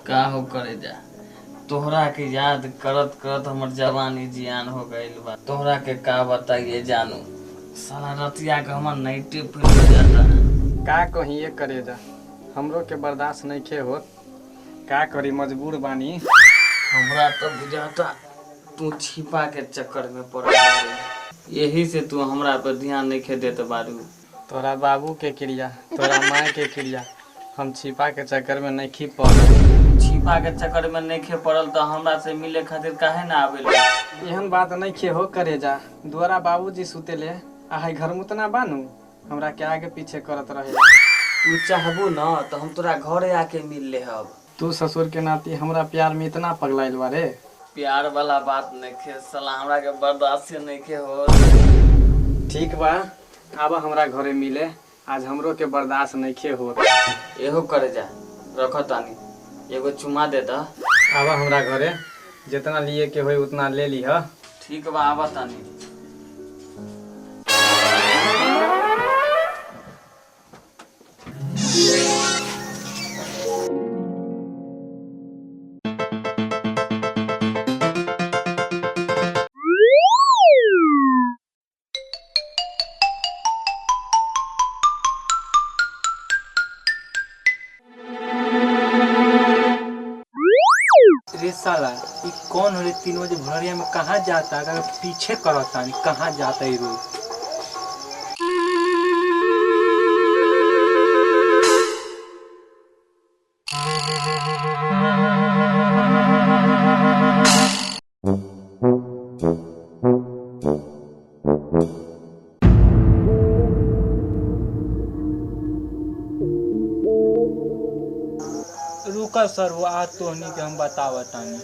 का हो करे जा, तोहरा के याद करत करत हमर जवानी जियान हो गइल बा। तोहरा के का बताइए जानू, साला रतिया के हमर नाइटे फिर हो जाता। का कही ये करे जा, हमरो के बर्दाश्त नइखे होत, का करी मजबूर बानी। हमरा तो बुझाता तू छिपा के चक्कर में पड़ल बारू, यही से तू हमरा पर ध्यान नहीं देत बारू। तोरा बाबू के क्रिया, तोरा माय के क्रिया, हम छिपा के चक्कर में नहीं पड़ल। छिपा के चक्कर में नहीं पड़ल तो हमरा से मिले खातिर काहे ना आवेला? एहन बात नहीं खे हो करे जा, दुआरा बाबूजी सुतेले आ है घर मुतना बानू, हमरा के आगे पीछे करत रहे। तू चाहबू न तो हम तोरा घरे आके मिल लेहब। तू ससुर के नाती हमरा प्यार में इतना पगलाइल बारे। प्यार वाला बात नहीं खे साला, हमरा के बर्दाश्त नहीं खे हो। ठीक बा, आब हमरा घरे मिले, आज हमरो के बर्दाश्त नहीं खे हो। एहो करे जा, रख तानी एगो चुमा दे दा। आब हमरा घरे, जितना लिए के होई उतना ले लीह। ठीक बा, आवा तानी। रे साला ई कौन होले 3 बजे भोररिया में कहाँ जाता? अगर पीछे करता नहीं कहाँ जाता ई रोज? रुका सर, वो आज तोहनी के हम बतावतानी।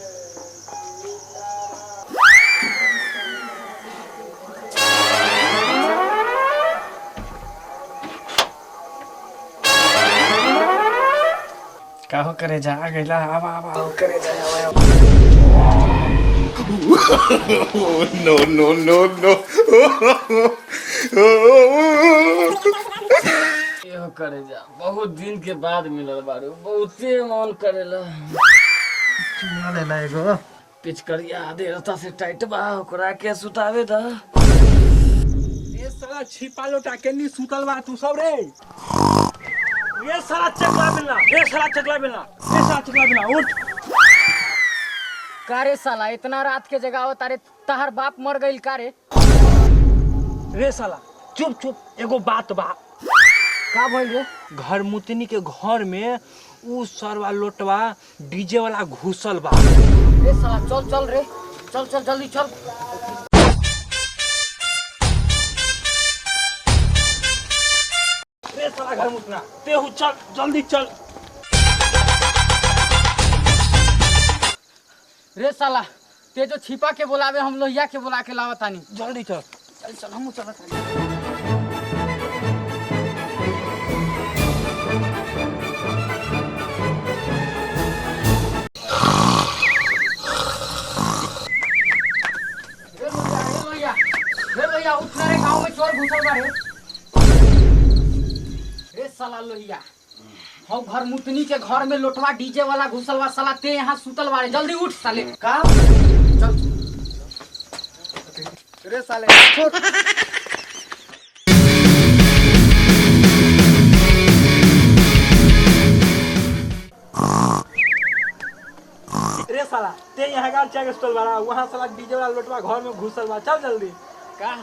काहो करे जा, आ गइला, आवा आवा आओ करे जा, आवा आवा। No, no, no, no. एहो करे जा, बहुत दिन के बाद मिलल बारू, बहुते मन करेला। चुमा लेला एगो। पिचकरिया आधे रास्ता से टाइट बा, ओकरा के सुतावे दा। ए साला छिपा लोटा के नी सुतल बा तू सब रे। ये साला चकला बेलना, ये साला चकला बेलना, ये साला चकला बेलना, उठ। का रे साला इतना रात के जगावत अरे तहर बाप मर गइल का रे? रे साला चुप चुप, एगो बात बा। का भइल रे? घर मुतनी के घर में उ सरवा लोटवा डीजे वाला घुसल बा। रे साला चल चल रे, चल चल जल्दी चल। रे साला घर मुतना तेहू चल जल्दी चल। रे साला ते जो छिपा के बुलावे हम लोहिया के बुला के लावतानी। जल्दी चल चल चल हम चलत तानी। रे लोहिया, रे लोहिया, रे लोहिया, उठ ना रे, गांव में चोर घुसल बा रे। रे साला लोहिया, हौ घर मुतनी के घर में लोटवा डीजे वाला घुसल बा साला, ते यहाँ सुतल बारे, जल्दी उठ साले। का चल रे साले छोड़। रे साला ते यहाँ गाल चाय के सुतल बाड़ा, वहाँ साला डीजे वाला लोटवा घर में घुसल बा, चल जल्दी। का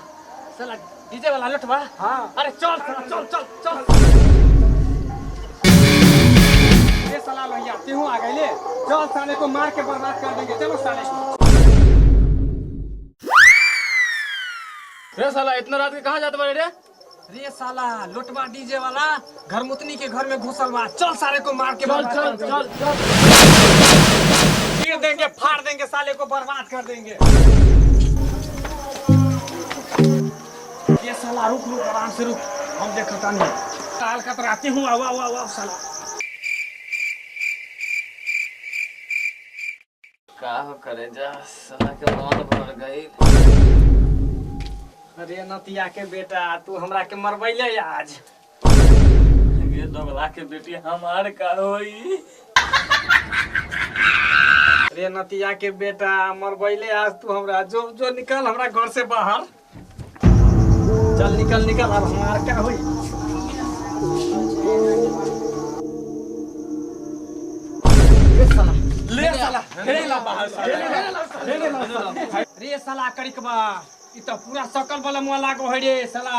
साला डीजे वाला लोटवा? हाँ। अरे चल साला, चल चल चल। रे साला लोहिया तेहू आ गइले, चल साले को मार के बर्बाद कर देंगे, चलो साले को। रे साला इतना रात के कहाँ जाते बारे रे? रे साला लोटवा डीजे वाला घर मुतनी के घर में घुसल बा, चल साले को मार के चल बर्बाद चल कर देंगे। चल चल। चीर देंगे, फाड़ देंगे साले को, बर्बाद कर देंगे। ये साला रुक रुक आराम से रुक, हम देखता नहीं साल कतराते हूँ। आओ आओ आओ साला। का हो करे जा, साला के मन भर गई। अरे नतिया के बेटा, तू हमरा के मरबैले आज। ये दोगला के बेटी हमार का होई? रे नतिया के बेटा, मरबैले आज तू हमरा। जो जो, निकल हमरा घर से बाहर, चल निकल निकल। अब हमार का होई? रे साला। ले साला, ले ला बाहर साला, ले ला साला। रे साला करिकबा, ई त पूरा सकल वाला मुआ लागो है रे साला,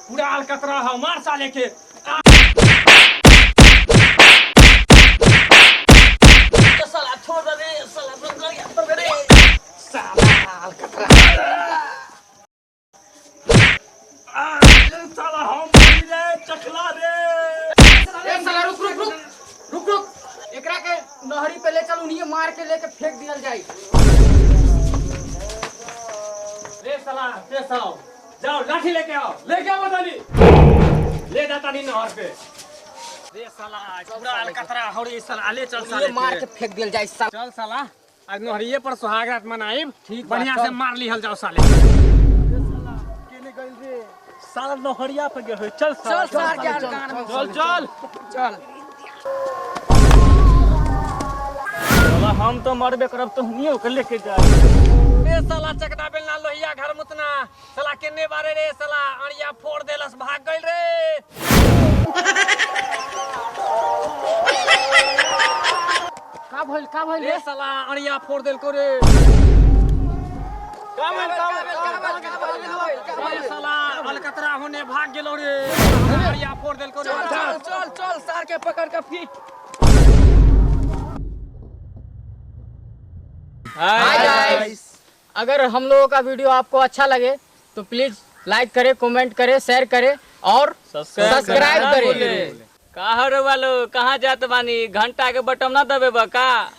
पूरा अलकतरा है, मार साले के। साला छोड़ दे रे साला, बंद कर गया रे। साला अलकतरा, आ साला हम मरी रे चखला रे। ए साला, रुक रुक रुक रुक रुक, एकरा के नहरी पे ले चल, उन्हीं मार के लेके फेंक दियल जाई। रे साला, रे साला, जाओ लाठी लेके आओ, लेके आओ बतानी, ले जाता नहीं नहर पे रे साला, पूरा अलकतरा हो रे साला, ले चल साले। उन्हीं मार के फेंक दियल जाई साला। चल साला, आज नोहरिए पर सुहाग रात मनाइब। ठीक बा, बढ़िया चल। से मार लिहल जाओ साले। साला नहरिया पे गए, चल साला। चल सार के कान में। चल चल। चल। साला हम तो मरबे करब, तो हुनियो के लेके जाए। रे साला चकदा बेलना लोहिया घर मुतना, साला केने बारे रे साला, अड़िया फोड़ देलस, भाग गइल रे। का भइल, का भइल? रे रे साला, अड़िया फोड़ देलको रे। का भेल, का भेल? का भइल, का भइल, का भइल, का रे भइल? साला अलकतरा होने भाग गेलो रे, अड़िया फोड़ देलको रे। चल चल चल, सार के पकड़ के फीट। हाय गाइस, अगर हम लोगों का वीडियो आपको अच्छा लगे तो प्लीज लाइक करें, कमेंट करें, शेयर करें और सब्सक्राइब करें। कहाँ रे वालो, कहाँ जात बानी? घंटा के बटन ना दबे का?